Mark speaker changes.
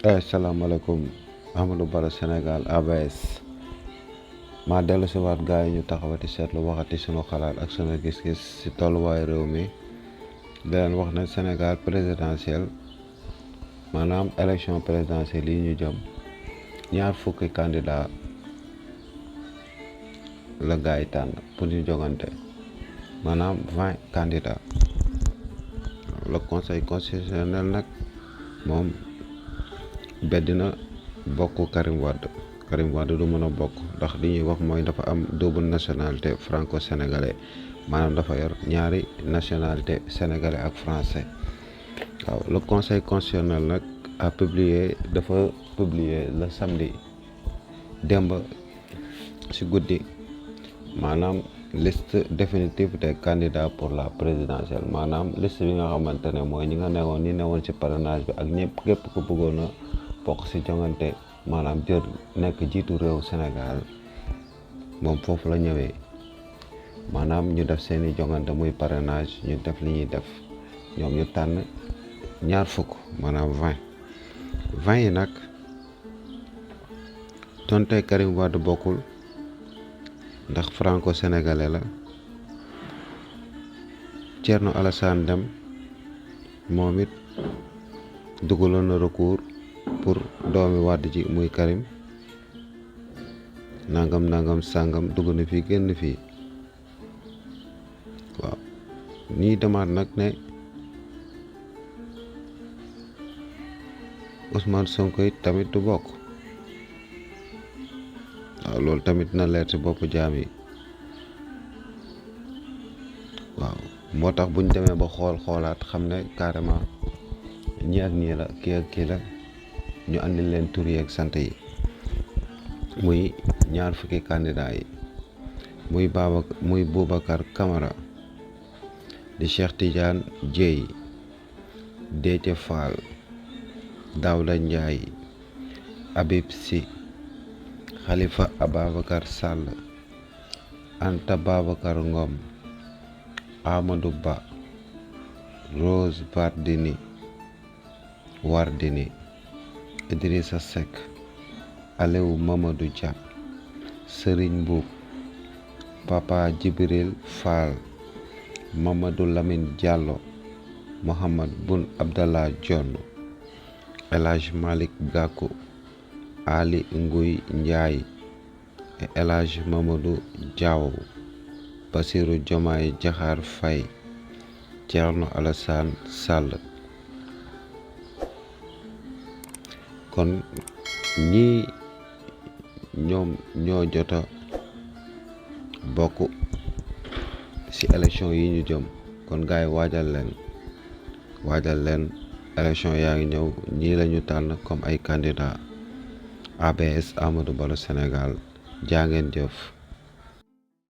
Speaker 1: Salaamaaleykum Amadou Baro Sénégal ABS maa dellu si waat gars yi ñu taxawati seetlu waxati sunu xalaat ak sunu gis-gis si tolluwaayu réew mi di leen wax ne Sénégal présidentielle maanaam élection présidentielle yi ñu jëm ñaar fukki candidat la gars yi tànn pour ñu jogante maanaam 20 candidats le conseil constitutionnel nag moom beddi na bokk Karim Wade du mën a bokk ndax li ñuy wax mooy dafa am double nationalité franco-sénégalais maanaam dafa yor ñaari nationalité sénégalais ak français waaw le conseil constitutionnel nag dafa publier le samedi démb ci guddi maanaam liste définitive des candidats pour la présidentielle maanaam liste bi nga xamante ne mooy ñi newoon ci parrainage bi ak ñëpp képp ku bëggoon a bokk ci jongante maanaam jël nekk jiitu réew Sénégal moom foofu la ñëwee maanaam ñu def seeni jongante muy parrainage ñu def li ñuy def ñoom ñu tànn ñaar fukk maanaam 20 yi nag donte Karim Wade bokkul ndax franco-sénégalais la Thierno Alassane Dème moom it dugaloon na recours pour doomi Wade ji muy Karim nangam sàngam dugg na fii génn fii waaw ñii demaat nag ne Ousmane Sonko it tamit du bokk waaw loolu tamit na leer ci bopp jaam yi waaw moo tax buñ demee ba xoolaat xam ne carrément ñii ak ñii la kii ak kii la ñu andi leen tur yi ak sant yi muy ñaar fukki candidat yi muy Boubacar Camara di Cheikh Tidiane Dièye Déthié Fall Daouda Ndiaye Habib Sy Khalifa Ababacar Sall Anta Babacar Ngom Amadou Ba Rose Wardini Idrissa Seck Aliou Mamadou Dia Serigne Mboup Papa Djibril Fall Mamadou Lamine Diallo Mohamed Boun Abdallah Dionne El Hadj Malick Gakou Ali Nguy Ndiaye et El Hadj Mamadou Diaw Bassirou Diomaye Diakhar Faye Thierno Alassane Sall kon ñii ñoom ñoo jota bokk ci élection yi ñu jëm kon gars yi waajal leen élection yaa ngi ñëw ñii lañu tànn comme ay candidat ABS Amadou Baro Sénégal jaa ngeen jëf